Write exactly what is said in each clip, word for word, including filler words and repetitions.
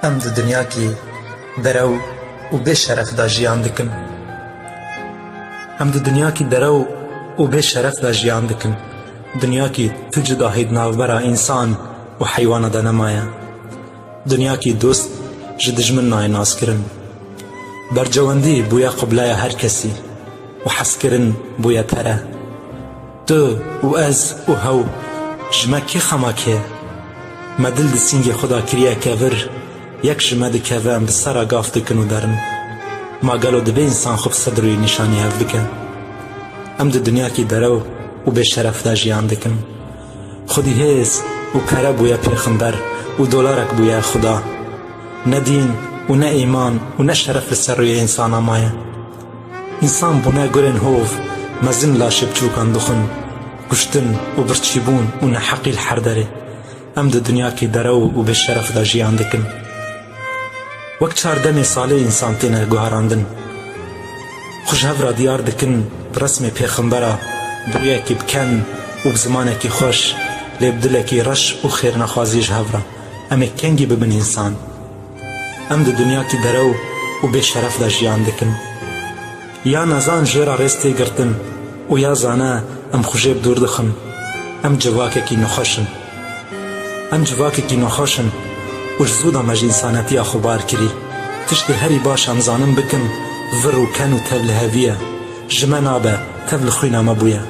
Em di dinyakî derew û bê şeref de jiyan dikin. Em di dinyakî derew û bê şeref de jiyan dikin. Dinyakî tu cudahî di navbera însan û heywana de nemaye. Dinyakî dost ji dijmin nayê naskirin. Bercewendî bûye qibleya her kesî û hezkirin bûye pere. Tu û ez û hew, ji me kê xema kê? Me dil di sîngê xwe de kiriye kevir, yek ji me dikeve, em bi ser re gav dikin û derin. Ma gelo dibe însan xwe bi sedr û nîşanî hev bike? Em di dinyakî derew û bêşeref de jiyan dikin. Xwedî hêz û pere bûye pêxember û dolarek bûye Xuda. Ne dîn û ne îman û ne şeref li ser rûyê însana maye. Însan bûne gurên hov, mezin laşê biçûkan dixwin, kuştin û birçîbûn û neheqî li her derê. Em di dinyakî derew û bêşeref de jiyan dikin. Wek çar demê salê însan têne guherandin. Xwe ji hev re diyar dikin bi resmê pêxembera, bi rûyekî bi ken û bi zimanekî xweş, lê bi dilekî reş û xêrnexwazî ji hev re. Em ê kengî bibin însan? Em di dinyakî derew û bêşeref de jiyan dikin. Ya nezan jê re rêz tê girtin û ya zane em xwe jê bi dûr dixin. Em civakekî nexweş in. Em civakekî nexweş in û ji zû de me ji însanetiya xwe bar kirî. Tiştê herî baş em zanin bikin, vir û ken û tevlihevî ye. Ji me nabe, tev li xwîna me bûye.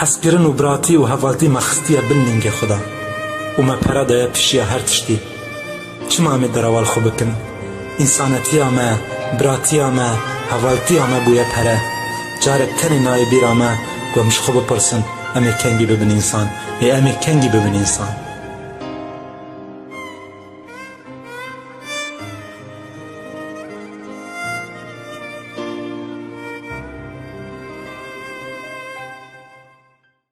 Hezkirin û biratî û hevaltî me xistiye bin ningê xwe de û me pere daye pişiya her tiştî. Çima em ê derewa li xwe bikin? Însanetiya me, biratiya me, hevaltiya me bûye pere. Carek tenê nayê bîra me ku em ji xwe bipirsin, em ê kengî bibin însan? Ê em ê kengî bibin însan?